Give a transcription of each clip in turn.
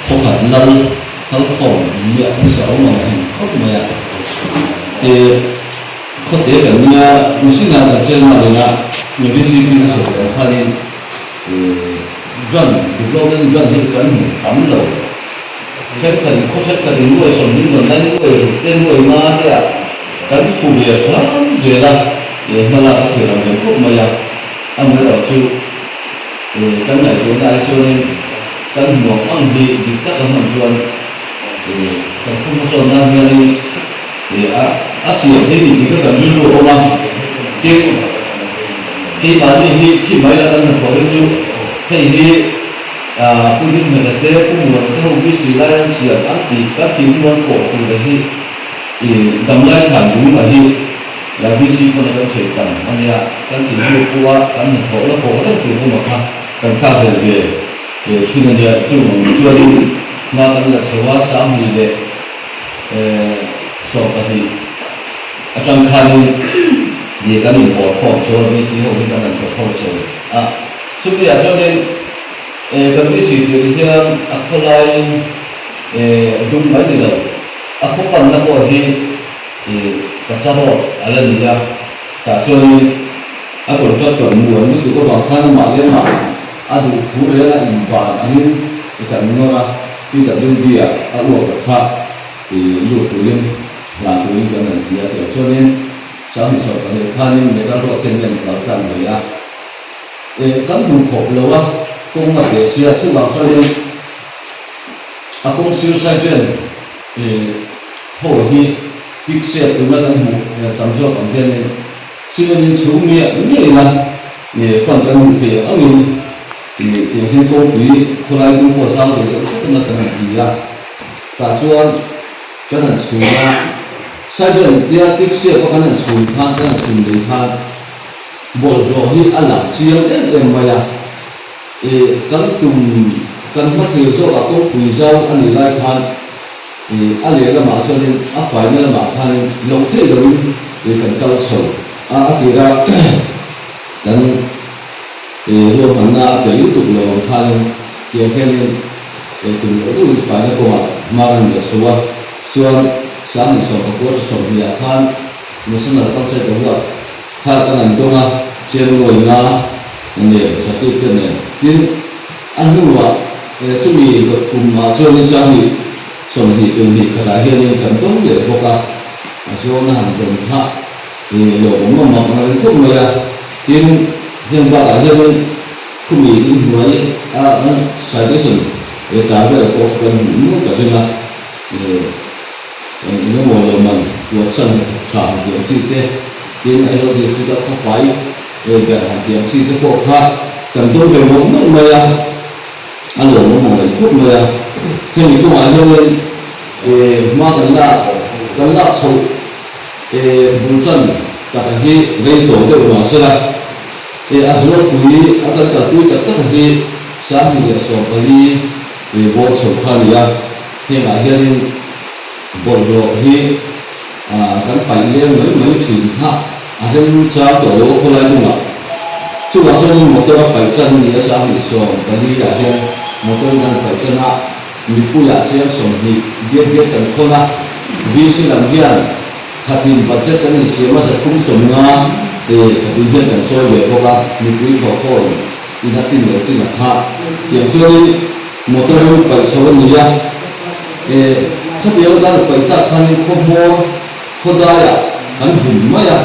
Khawkhat lal kalkhawm miah hmasa awm ang hlim khawp mai a. E khawte kan nia mihring ah kan chen mah reng a, VCP na sawi ang khanin e grant development grant hi kan hmu tam lo. Thenkhat in khaw thenkhat in nuai sawmhnih rawn lai nuai ruk te nuai nga te ah kan fu ve hram zel a, e hmalak a thei lo ve khawp mai a, amaherawh chu e kan ngaihtuahna ah hi chuanin kan hmuh ang ang hi dik tak a hman chuan e kan khaw hmasawn nan hianin e a a siam thei ni tih kha kan rilru a awm a, tin keimahni hi thi mai la kan hnathawh hi chu hei hi. Pu Hlimhmela te, Pu Muana te ho VC lai an siam an tih kan tih hnu an pawh tur leh hi i damlai thlan lung a hi la VC pawn a kan sawi tam a nia, kan tih hnu pawh a kan hnathawh la pawh reng tur awm a kha kan thlak hlel ve thin a nia. Chung ang chuanin hma kan la chho a, 2000 leh 12 atang khanin i kan inpawl khawm chho a, VC ho hi kan han thawk ho chho a, chumi ah chuanin E kan bisi tir hian a khawlai e dum mai ni lo, a khaw panna pawh hi e kacha road a la ni a, tah chuanin a contractor mu an lutuk avang khan amah leh amah a duh thu reng a invan angin i kan nawr a, PWD ah a uak a kha i lut turin hlan turin kan rawn ti a, tiang chuanin 20 khanin metal road hian mi an kal tlang ve a. Kan duh khawp lo a, kawng a pe sia, chuvang chuanin a kawng sir side ho hi tik set tuna kan hmuh tam zawk ang hianin cement in chhung miah miah ila fan kan hmuh thei ang angin tiang hian kawngpui khawlai dung pawh zau ve deuh hret anga kan han ti a, tah chuan kan han chhung a, side tia tik set pawh kan han chhung khan kan han chhung lei khan. Bawlhhlawh hi a lang chiang em em mai a, i kan tum kan hmathlir zawkah kawngpui zau a nih lai khan i a lehlamah chuanin a faina lamah khanin loh theih lohin i kan kal chho a, a tira kan i ruahmanna a pe lutuk lo ang khanin tiang hianin i tum loh deuhin faina kawngah hma kan la chho a, chuan 2019 tha 20 ah khan National Panchayat Award Kha kan an dawng a, Chennuai nga nen certificate nen. Tin, a hnuah chumi dawt kum ah chuanin 20 20 tumhnih khatah hianin kan dawng leh bawk a, a zawna han dawn kha lawmawm a mak ang reng khawp mai a. Tin, heng bakah hianin khumi inhnuai a kan citation tar vel pawh kha kan hmuh nual ta ring a. Eng eng emaw lo man huatsan tha han tih ang chi te, tin Aizawl District a khawfai ber han tih ang chi te pawh kha kan dawng ve mawlh mawlh mai a, a lawmawm ang reng khawp mai a. Hemi kawngah hianin hma kan lak kan lak chhoh bul tan taka hi rei tawh deuh mah sela, a zualpui a kan kalpui tak taka hi 2014 bawr chho kha a ni a. Hengah hianin bawlhhlawh hi kan paih leng mai mai thin kha a rem chang tawh lo a khawlai hnungah. Chuvang chuanin motor a paih tan a ni a, 2014 ah hian motor in an paih tan a, mipuiah chiang 20 diat diat kan khawn a, VC lam hian thlatin budget kan insiam a, 350 thlatin hian kan chawi ve bawk a, mipui thawhkhawm in a tin lo chin a kha. Tiang chuanin. Motor in paih chho a ni a, e khatiang atan a paih tak khanin khaw hmawr khaw daiah kan hlim mai a,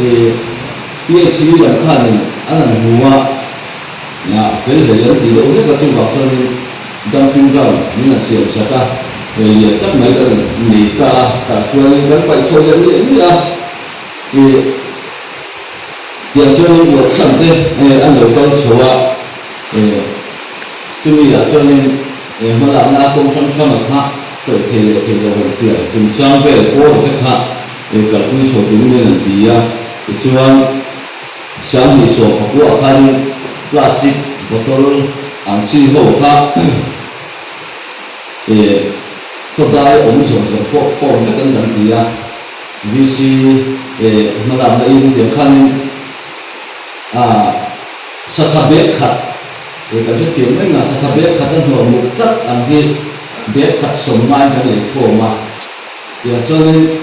e PHC lam khanin an han hmu a, a fel hlei an tih deuh hlek a, chuvang chuanin dumping ground min han siam sak a, e lian tak mai kan nei ta a, tah chuanin kan paih chho leh miah miah a, e tiang chuanin uatsan te an lo kal chho a, e. Chumi ah chuanin hmalakna a kawng hrang hrang a kha chawih thei leh thei lo han thliar chungchang vel pawl te kha kalpui chho turin an ti a. Tichuan 2019 ah khanin plastic bottle ang chi ho kha khawdai awm zawng zawng pawh khawm vek an kan ti a. VC hmalakna in tiang khanin satha bag khat. Kan hrethiam mai nga satha bag khat a hnuah muk tlat ang hi bag khat sawm ngain kan lei khawm a. Tiang chuanin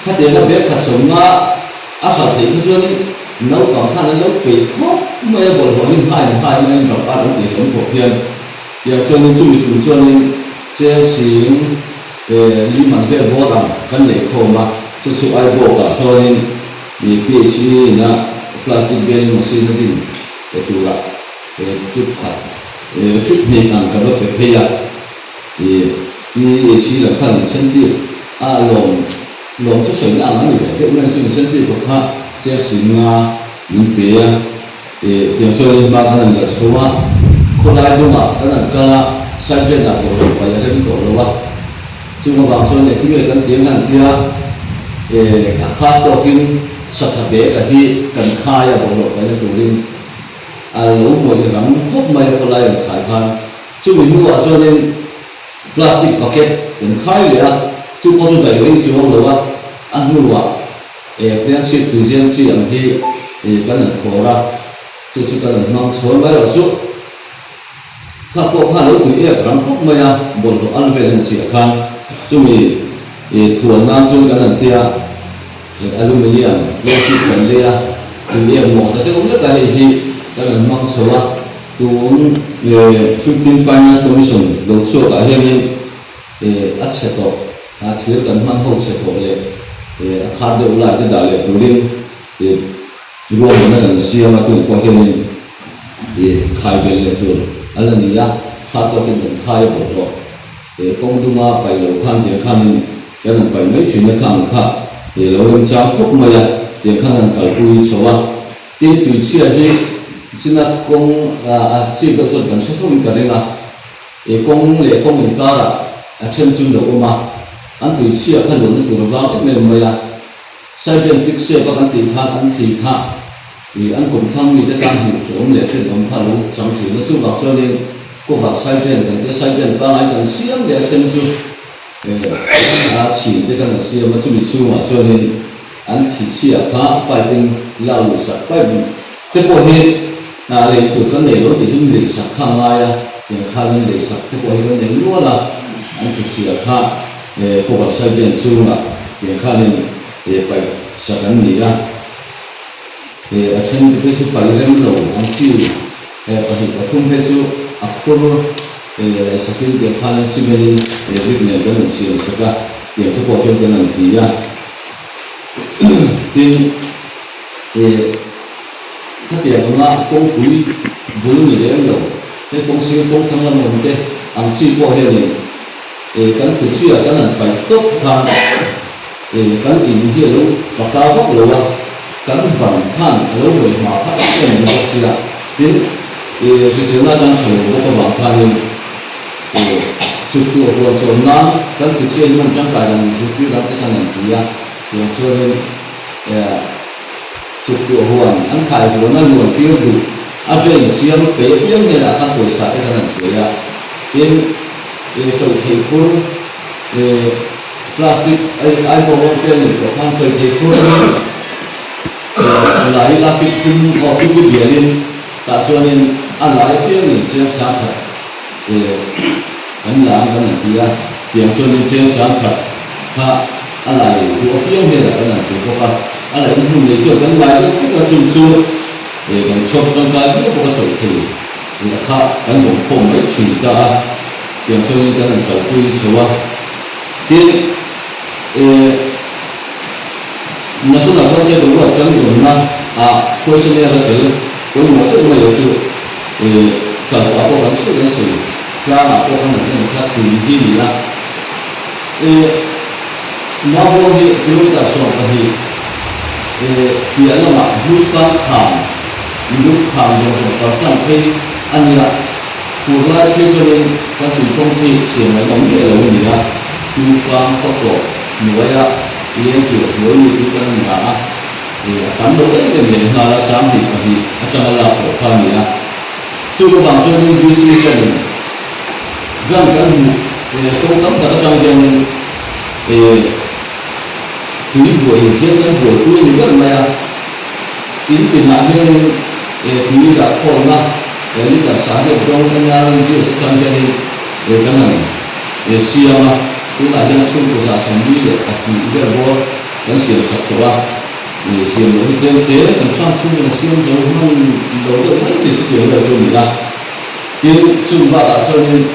khatianga bag khat sawm nga a hralh theih kha chuanin naupang khan an lo peih khawp mai a, bawlhhlawh in hai in hai maiin drop out an tih hlawm khawp hian. Tiang chuanin chumi tum chuanin cheng sing lim an vel bawr ang kan lei khawm a, chu chu Aibawkah chuanin PHE ina plastic baling machine a din turah trip khat trip hnih ang kan va pe phei a, PHE lam khan incentive a lawm lawm chu sawina ang a ni ve deuh mai chu incentive kha cheng sing nga min pe a. Tiang chuanin hma kan han la chho a, khawlai dungah kan han kal a, side ah bawlhhlawh paih a rem tawh lo a, chung avang chuan engtin nge kan tiang han tia, a khat tawkin satha bag a hi kan khai a bawlhhlawh paihna turin a lo mawih rang khawp mai a khawlai an khai khan. Chumi hnuah chuanin plastic bucket kan khai leh a, chu pawh chu daih rei chuang lo a, a hnuah Friendship tuizem chi ang hi kan han khawr a, chu chu kan han hmang chhawn mai rawh chu. Kha pawh kha lo tui ek rang khawp mai a, bawlhhlawh al vel han chiah khan chumi thuan nan chuan kan han tia aluminium friendship kan lei a, tui ek mawh ta deuh hlek a hei hi kan han hmang chho a. Tun Fifteen Finance Commission lo chhuakah hianin a chhe tawh, a thir kan hman ho chhe tawh leh a khat deuh lai te dah leh turin ruahmanna kan siam a, tun pawh hianin khai belh leh tur a la ni a, khat tawkin kan khai a bawlhhlawh kawng duma paih loh khan tiang khanin kan han paih mai thin a, kha ang kha lo remchang khawp mai a, tiang khan han kalpui chho a, tin tuichhia hi china kawng a chik deuh chuan kan hre tho in ka ring a. He kawng leh kawng inkarah a then chu lo awm a, an tui chhia kha luahna tur a vang em em mai a. Saibian tik sep a kan tih khan an thli kha ih an kawmthlang mite tan hmuh hrehawm leh rinawm kha lo chang thin a, chuvang chuanin cover saibian kan tia saibian pangai kan siam leh a then chu eh a chhin te khan an siam a, chumi chhungah chuanin an thli chhia kha pipe in lak luh sak pipe te pawh hi A lei tur kan nei lo tih chu lei sak kha a ngai a, tiang khanin lei sak te pawh hi kan nei nual a, an thuchhia kha cover side chhungah tiang khanin paih sak an ni a, a then te phei chu paih rem lo ang chi 2 3 phei chu a khur lei sakin tiang khanin cement in brick nen kan rawn siam sak a, tiang te pawh chuan kan rawn ti a, tin. Khatiang anga kawngpui bul ni lem lo, he kawng sir kawng thlang lam awm te ang chi pawh hianin kan thluchhia kan han paih tawp khan kan in hi a lo paka vak lo a, kan ban khan a lo mawih hma phah em em bawk sia, tin hriselna atang tha lo bawk avang khanin chuktuah huan chawm nan kan thluchhia hi hman tangkai dan zirtir ram te khan an ti a, tiang chuanin. Chuktuah huan an thlai huan a luan tir duh a drain siam pe apiang hnenah khan pawisa te khan an pe a, tin tawih thei khur plastic ai pawh rawng te a nih tawh khan tawih thei khur hi lai ila fit thum aw tupi bialin tah chuanin a lai apiangin chiang 10,000 kan la ang kan han ti a, tiang chuanin chiang 10,000 kha a lai duh apiang hnenah kan han ti bawk a, a laihna hmun nei chuan kan lai deuh vek a, chung chu kan chhawr tangkai viau bawk a tawih thei a kha kan vawm khawm mai thin ta a, tiang chuanin kan han kalpui chho a, tin National Panchayat Award kan dawnna ah questionnaire a tel pawimawh deuh mai chu kalpah pawh kan sawi kan sawi tlangah pawh kan han en kha tui hi ni a. Mabawng hi kilometer 12 piah lamah Hmuifang kham, Lung kham zawng zawng kal tlang phei a nia. Fur lai phei chuanin kan tuikawng khi siam mai awm miah lo a ni a, Hmuifang khaw tawp hnuaia lengkir hnuai mi tui kan an dah a, a tam lo em em leh nghal a, 22 atanga lak tawh kha a ni a. Chu avang chuanin VC hianin Grant kan hmuh kawng tam tak atang hianin tui buai hian kan buaipui a ni ber mai a, in tinah hianin tui dah khawlna Litre 10,000 dawng NREGS atang hianin kan han siam a, tunah hian chhungkaw 42 vel bawr kan siam sak tawh a, siam loh hi tlem te kan tlang chhungin a siam zo hman lo deuh mai thei chutiang vel chu a ni a. Tin, chung bakah chuanin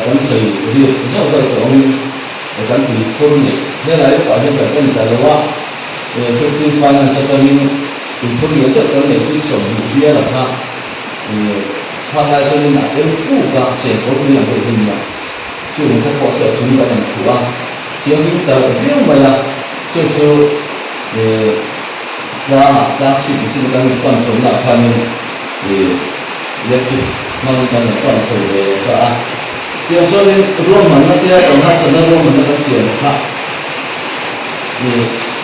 kan sawi riat zauh zauh tawh angin kan tuikhur neih helai lawkah hian kan en ta lo a, 15 Finance atangin tuikhur lian deuh kan neih hi 20 bial a kha chhan lai chuanin a eng puk a, chengkawl tui ang deuh hi nia. Chung te pawh chu a chung kan han khuh a, thianghlim ta loh viau mai a, chu chu tlangah tlang chhip ni chin kan pan chhohnaah khanin electric hmangin kan lo pan chho ve ta a. Tiang chuanin ruahmanna te kan harsatna ruahmanna kan siam kha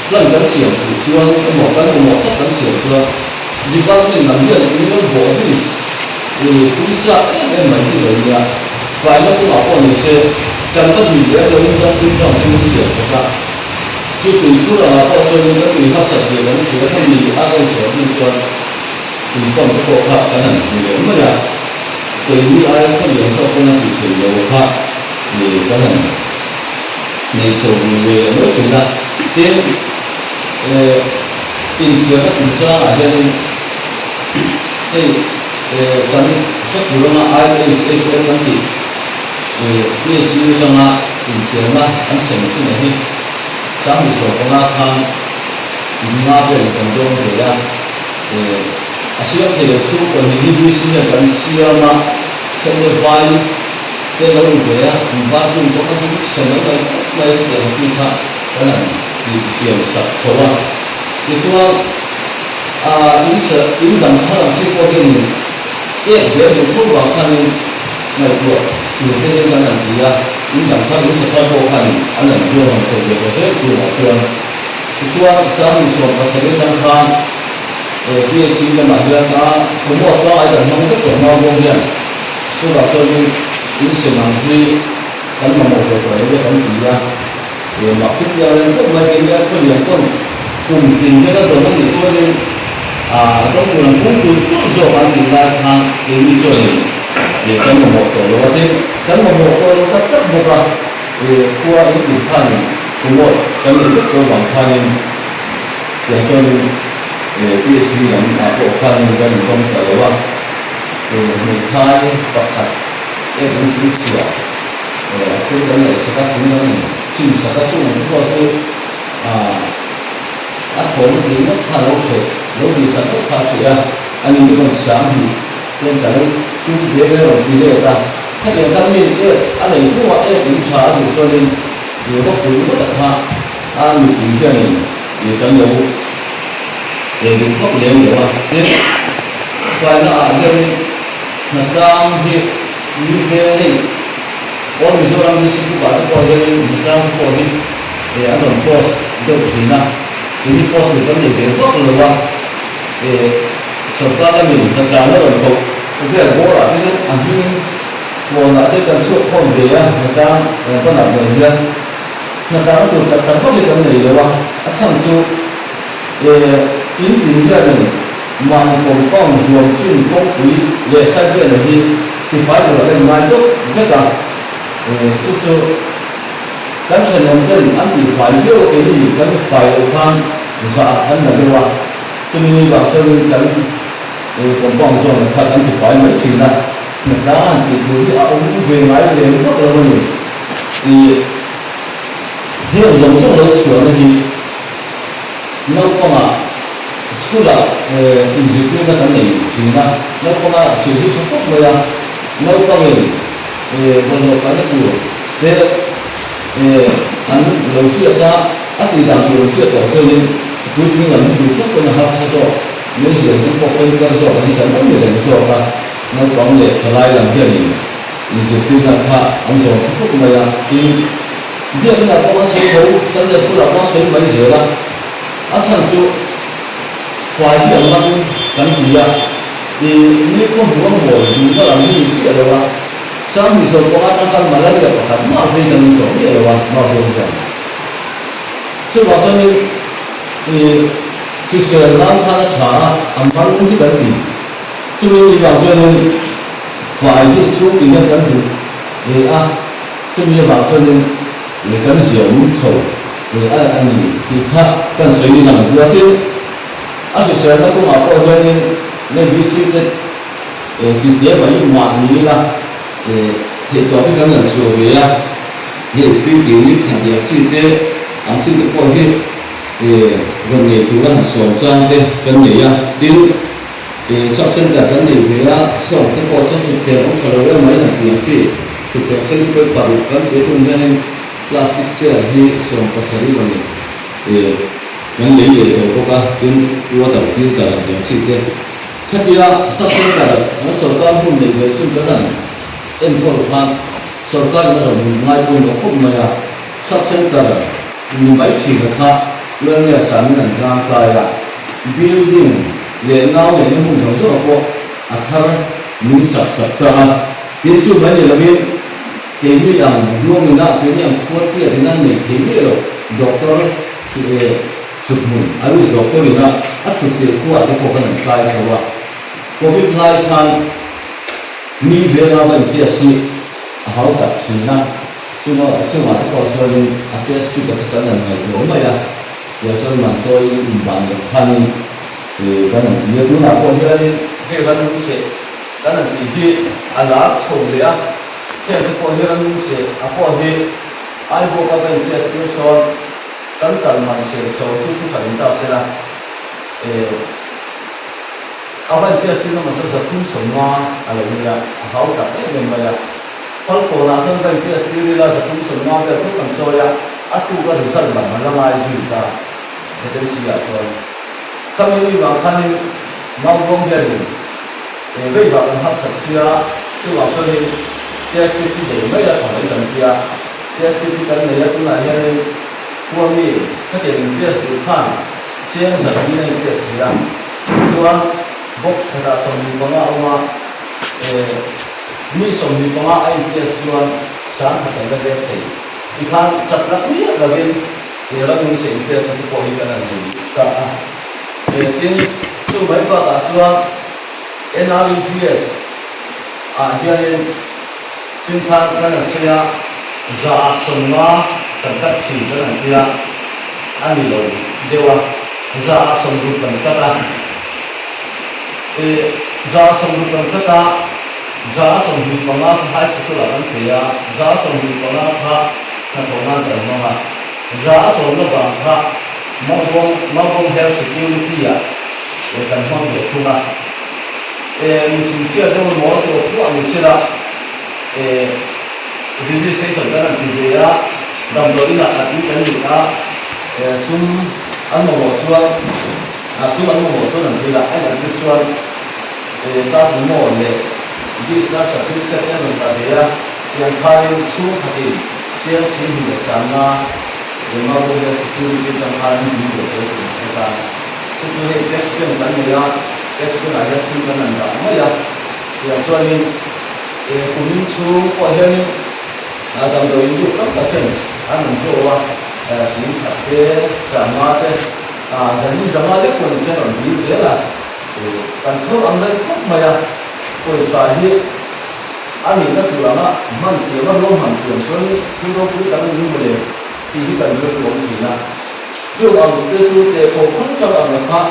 plan kan siam fuh chuan emaw kan mamawh tak kan siam chuan department lam hian in lo bawh zui tui chak em em mai hi lo nia. Faina kawngah pawh ni se kan va dui lem loin kan tui ram hi min siam sak a. Chu tui tur angah pawh chuanin kan tui harsat zia kan hria kha mi a kan sawi hnu chuan tui pump te pawh kha kan han hmu leh mai a. Keini aia khaw lian zawk pawn a tih theih lo kha kan han nei chho ve ve leh mai thin a. Tin, inthiarna chungchangah hianin hei kan hre tur anga IHHM kan tih PHU atanga inthiarna an sem thin a hi 2015 khan in nga velin kan dawng ve a. A siam thei lo chhungkaw ni hi VC hian kan siam a, then leh vai te lo ni ve a, an bathroom pawh kha hlim chhe mai mai khawp mai chutiang chi kha kan han tih siam sak chho a. Tichuan in serh in dang thar ang chi pawh hianin ek ve duh tho vang khanin ngaihtuah tur te hian kan han ti a, in dang thar in sa thar pawh khanin an han ruahman chho ve ta zel tunah chuan. Tichuan 2017 atang khan PHC lamah hian a khawmuah pangai kan hmang vek tawh hma bawk hian chuvah chuanin in sem ang hi kan mamawh ve tawh lo e kan ti a, mah khi tiang reng khawp mai keini a khawlian pawn kum tin hian a dawn a nih chuanin a dawng tur ang pung tur tur zawk an tih lai khan keini chuanin kan mamawh tawh lo a, tin kan mamawh tawh lo tak tak bawk a, khua in tin khanin promote kan neih vek tawh vang khanin. Tiang chuanin PHC lam ah pawh khanin kan intawm ta lo a, hmeithai pakhat ek in chung chhiah a phur kan laih sak a, chung kan in chim sak a, chung ang te pawh chu a thlawhna tih ngawt kha lo hreh, lo tih sak ngawt kha a hreh a, ani te pawn 2000 ten ka lo tum ve ve rawn ti let a, khatiang khan mi ek a nei hnuah ek in tha a duh chuanin va pui ngawt a kha. A mipui hianin ih kan lo ei duh khawp lem lo a. Tin, faina ah hianin hnatlang hi mi veng hei All Mizoram VC Group ah te pawh hianin hnatlang te pawh hi an rawn post deuh thin a. Tin hi post tur kan nei ve vak lo a. Ih sorkar lamin hnatlang a rawn koh vel bawr ah te hian a hming huanah te kan chhuak khawm ve a hnatlang banah nen hian. Hnatlakna tur tak tak vak hi kan nei lo a, a chhan chu in tin hianin mahni compound huam chin kawngpui leh side vel hi tifai turah kan ngai deuh vek a, chu chu kan thenawm ten an tihfai viau a keini kan fai loh khan zah an la deuh a, chumi vang chuanin kan compound zawn kha kan tifai mai thin a, hnatlak han tih tur hi a awm ve ngai lem vak lo a ni. Ih, heng zawng zawng lo chhuahna hi naupangah school-ah inzirtirna kan nei thin a, naupanga hrilh hi tha khawp mai a, naupangin bawlhhlawh paihna tur te an lo hriat a, a tih dan tur an hriat tawh chuanin puitling lam hi duh thlap pawn a harsa zawk, meizial tum pawh pen kar zawk a hi kan la ni reng zawk a, naupang leh thalai lam hianin. Inzirtirna kha an zawm tha khawp mai a, tin, biakinah pawh kan sawi tho, Sunday School ah pawh an sawi mai zel a, a chhan chu fai hi an man kan ti a, i ni khaw hmu a mawi duhna lam hi ni chiah lo a, 2015 atang khan malaria pakhat mah vei kan awm tawh miah lo a, Maubuang hian. Chuvang chuanin i hrisel nan khan a tha a, a man hi kan ti. Chumi ni vang chuanin fai hi chhungtin hian kan duh ve a, chumi avang chuanin kan ziaum chho ve a a ni tih kha kan sawi ni lang duh a. Tin, a hriselna kawngah pawh hianin VC te tite mai mahni ila theihtawp hi kan rawn chhuah ve a, hei free clinic han tih ang chi te ang chi te pawh hi rawn nei tura han sawm chang te kan nei a. Tin, sub center kan nei ve a, sawm te pawh saw thutthleng awm tha lo em mai han tih ang chi, thutthleng sen hi pawi paruk kan pe tum hianin plastic chair hi 70 rawn kan lei leh tawh bawk a, tin water filter han tih ang chi te. Khatia sub center an sorkar hmun neih ve chhun kan han enkawl khan sorkar in a rawn ngai pawimawh khawp mai a, sub center ni mai thin a kha Lalngia samin an hlang tlai a, building leh nau neihna hmun zawng zawng pawh a thar min sak sak ta a, tin chu mai ni lovin keini ang duangin ah keini ang khua tiat in an nei thei miah lo doctor Chhut hmun Ayush doctor ina a thut chilh khuaah te pawh khan an tlai chho a, Covid lai khan mi venga va in test hi a hau tak thin a, chunga chungah te pawh chuanin a test kit a kha kan han ngaihtuah mai a, tiang chuan man chawiin inban loh khanin kan han ti a, tunah pawh hianin hei rannung seh kan han tih hi a lar chho leh a, heng te pawh hi rannung seh a pawh hi Aibawka va in test tir sawn Kan kal man ser chho chu thu hran in ta se la, eh, a va in test tir na man chu 350 a lo nia, a hau tak em em mai a. Falkawnah chuan va in test tir ila 350 vel tho kan chawi a, a tuk a result lam a la ngai zui ta ZMC ah chuan. Khami ni vang khanin Maubuang hianin eh vei vah kan harsat sia, chuvang chuanin test kit hi nei mai a tha mai kan tia. Test kit hi kan nei a, tunah hianin khua mi khatiang in test duh khan cheng zat in a in test thei a, tichuan box khatah 25 a awm a, eh mi 25 a in test chuan 10,000 an la vek thei. Tikhan chat lak miah lovin he ram in se in test na te pawh hi kan han nei ta a. Eh tin, chu mai bakah chuan NREGS ah hianin Chingkhan kan han sawi a, 150 kan cut thin kan han ti a, a ni lo deuh a, 160 kan cut a, ih 160 kan cut a, 25 kha high sikul ah kan thei a, 25 kha hnathawh nan kan hmang a, 10% bang kha Mabawng Mabawng Health Security ah kan hmang ve thung a. Eh mi chhunchhiat deuh emaw tawh phuah ni sela eh registration kan han ti ve a, damdawi inah a tui kan nih a, eh sum an mamawh chuan ah sum an mamawh chuan an dil a, a inadmit chuan eh class memo leh discharge certificate te an rawn dah ve a, tiang khanin chhungkhatin chiang 25,000 leh Mabawng Health Security atang khan an dil ve tel tur bawk a, chu chu hei tax bank kan nei a. He tunah hian sum kan han dah mai a, tiang chuanin eh kumin chhung pawh hianin damdawi in lut tam tak hian an rawn draw a, 10,000 te, 500 te, zanin zanga lek pawh nise an rawn dil zel a, kan chhawr ang reng khawp mai a, pawisa hi a nihna tur anga hman thiam a ruam hman thiam chuan thil ropui tak a ni mawle tih hi kan rilru awm thin a, chung ang te chu tehkhawh hrang hrang ang la kha.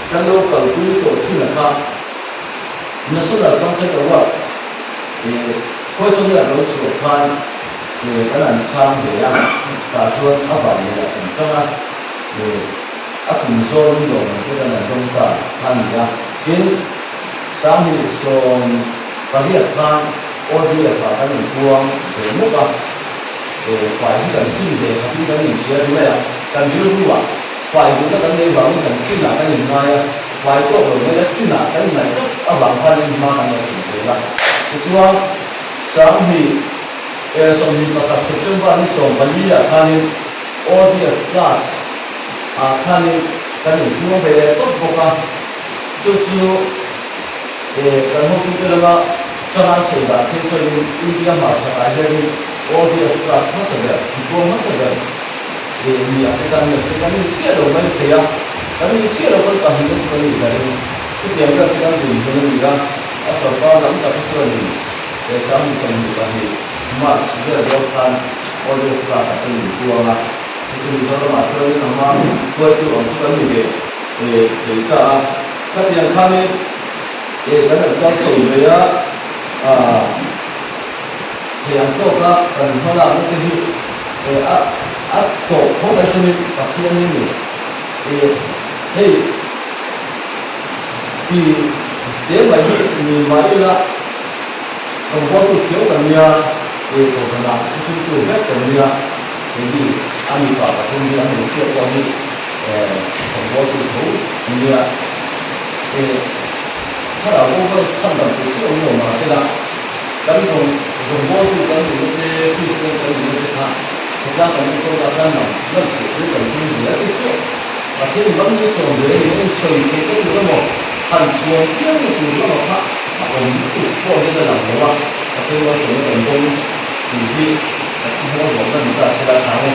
Kan lo kalpui tawh thin a kha National Panchayat Award eh khawisaw nge a lo chhuah khan eh kan an chhang ve a, tah chuan a van leh ah kan chang a, eh a kum zawng in lawm ang te kan an dawng ta kha a ni a. Tin, 2018 khan ODF ah kan inpuang ve mawp a, eh fai hi kan kin ve khatin kan inchhia ri mai a, kan rilru ah Fai duhna kan nei vangin kan kinah kan inngai a, fai tawk lo mai a kinah kan ingaih tlat avang khanin hma kan la chhun zel a. Tichuan, 2021 September ni 14 ah khanin ODF class ah khanin kan inpuang ve leh tawp bawk a, chu chu kan hotute lama changa an sawi dan phei chuanin India hmarchhakah hianin ODF class hmasa ber, inpuang hmasa ber, Leh nia te kan ni se kan ni chiah lo mai thei a, kan ni chiah lo kan pahnih te chu kan nih ka ring. Chutiang vel chu kan din hun a ni a. A sorkar lam tak hi chuanin he 2022 March vel dawn khan Old Age Class ah chuan min puang a, chu chu Mizoramah chuanin a hma hruaitu ang chu kan ni ve thei ta a. Khatiang khanin kan han kal chho ve a, thei ang tawka kan hmalakna te hi a tawp tho mai chuanin Pathianin hei Ti te mai hi ni mai ila rawngbawltu thiau kan nia, e kohhranah thuthlungtu vek kan nia, keini a mipa pathum hi a hmeichhia pawh hi rawngbawltu tho an nia, e thlarau bo kha chhan dam tur chiah awm lo mahsela kan rawn rawngbawltu kan nihna te Kristian kan nihna te kha khawtlang kan enkawl a kan lang lan chhuah pui kan tum hle a chu chu. Pathian ram ni sawm ve ni in sawi theih te tur emaw, han chhuan viau na tur emaw kha a awm lutuk pawh hian a lang lo a, Pathian malsawmna kan dawng tih hi kan hmawr hlawm na ni ta sela thang e.